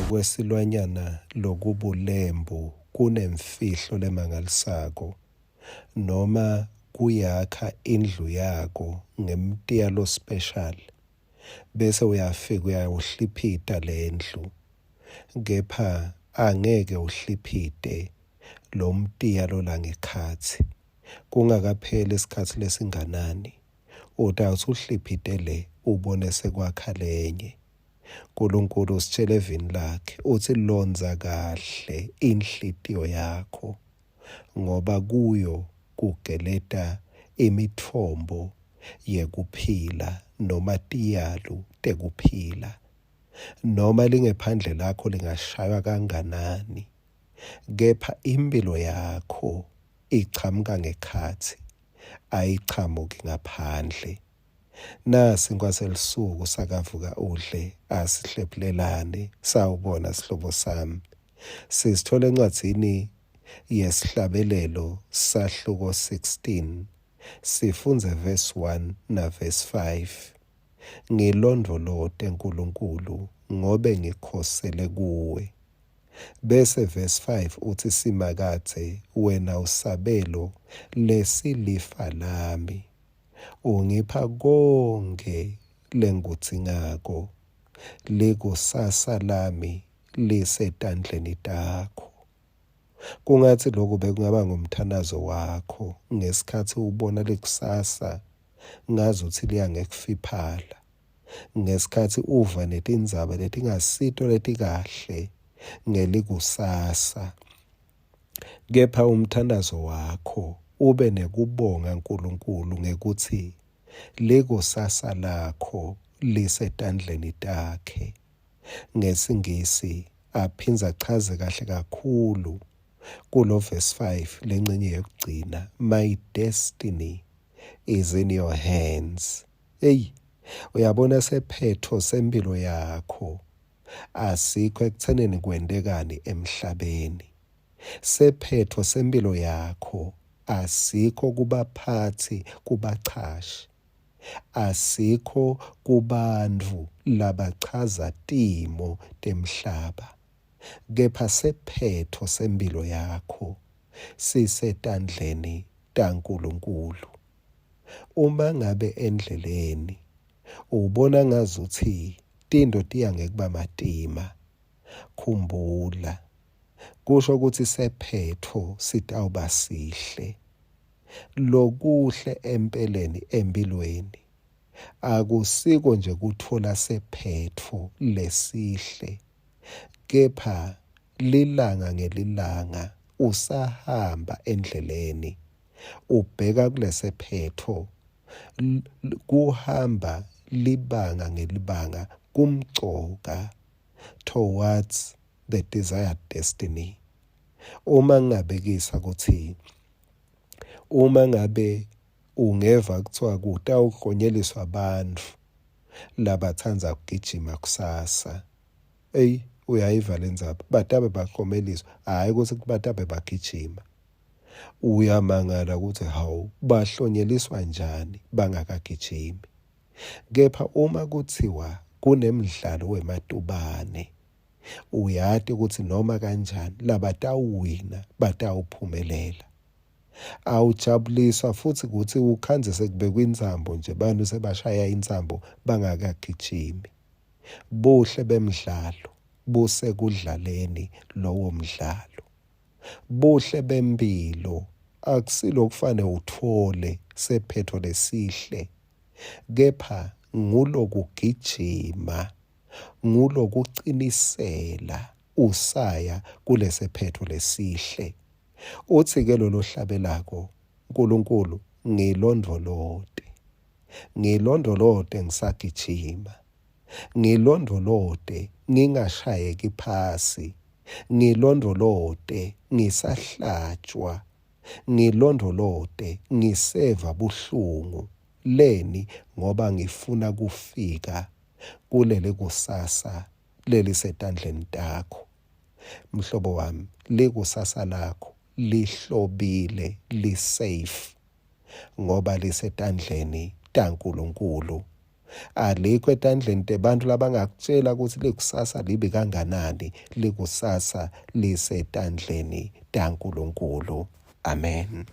Lokwesilwanyana lokubulembu kunemfihlo lemangalisako, noma kuyakha indlu yako ngemtiya lo-special bese uyafika uyawuhliphita lendlu, kepha angeke uhliphite lomtiya lolangekhatsi. Kungakapheli sikhatsi lesinganani, utawutsi uhliphite le ubone sekwakha lenye. Nkulunkulu usitshela evini lakhe utsi londza kahle inhlitiyo yakho ngoba kuyo kugeleta imitfombo yekuphila noma tiyalu tekuphila. Noma lingephandle lakho lingashaywa kanganani, kepha imphilo yakho ichamuka ngekhatsi, ayichamuki ngaphandle. Nasi nkwaselisuku sakavuka udle asihlephulelane sawubona sihlobo sami. Sisithola encwadzini yesihlabelelo sahluko 16 sifundze verse 1 na verse 5. Ngilondvolote Nkulunkulu ngobe ngikhosele kuwe. Bese verse 5 utsi Simakadze wena usabelo lesilifa lami. Ungipha konkhe lengikudzingako. Likusasa lami lisetandleni takho. Kungatsi loku bekungaba ngumthandazo wakho ngesikhatsi ubona likusasa ngazutsi liya ngekufiphala. Ngesikhatsi uva netindzaba letingasito letikahle ngelikusasa. Kepha umthandazo wakho ube nekubonga Nkulunkulu ngekutsi likusasa lakho lisetandleni takhe. NgesiNgisi aphindze achaze kahle kakhulu kulo verse 5 lencenye yekugcina, my destiny is in your hands. Eyi, uyabona sephetho sempilo yakho Asikho ekuthenini kwentekani emhlabeni. Sephetho sempilo yakho asikho kubaphatsi, kubachashi. Asikho kubantfu labachaza timo temhlaba. Kepha sephetho sempilo yakho sisetandleni taNkulunkulu. Uma ngabe endleleni Ubona ngazutsi tintfo tiya ngekuba matima. Khumbula, kusho kutsi sephetfo sitawuba sihle. Lokuhle empeleni emphilweni akusiko nje kutfola sephetfo lesihle, kepha lilanga ngelilanga usahamba endleleni ubheka kulesephetfo kuhamba libanga ngelibanga kumcoka towards the desired destiny. Uma ngingabekisa kutsi uma ngabe ungeva kuthiwa kutawuklonyeliswa bantfu labatsandza kugijima kusasa, eyi uyayiva le ndzaba, batabe baklomeliswa, hhayi kutsi batabe bagijima. Uyamangala ukuthi hawu bahlonyeliswa njani bangakagijimi. Kepha uma kuthiwa kunemdlalo wematubane, uyati ukuthi noma kanjani labatawuwina batawuphumelela. Awujabuliswa futhi kutsi ukhandze sekubekwa intsambo nje bantu sebashaya intsambo bangakagijimi. Buhle bemdlalo busekudlaleni lowo mdlalo. Buhle bemphilo akusilokufane utfole sephetho lesihle, kepha ngulokugijima, ngulokucinisela usaya kulesephetho lesihle. Utsi-ke lolohlabelako, Nkulunkulu, ngilondvolote, ngilondvolote ngisagijima. Ngilondvolote ngingashayeki phasi, ngilondvolote ngisahlatjwa, ngilondvolote ngiseva buhlungu. Leni? Ngoba ngifuna kufika kulelikusasa lelisetandleni takho. Mhlobo wami, likusasa lakho lihlobile, li-safe ngoba lisetandleni taNkulunkulu. Alikho etandleni tebantfu labangakutjela kutsi likusasa libi kanganani, likusasa lisetandleni taNkulunkulu. Amen.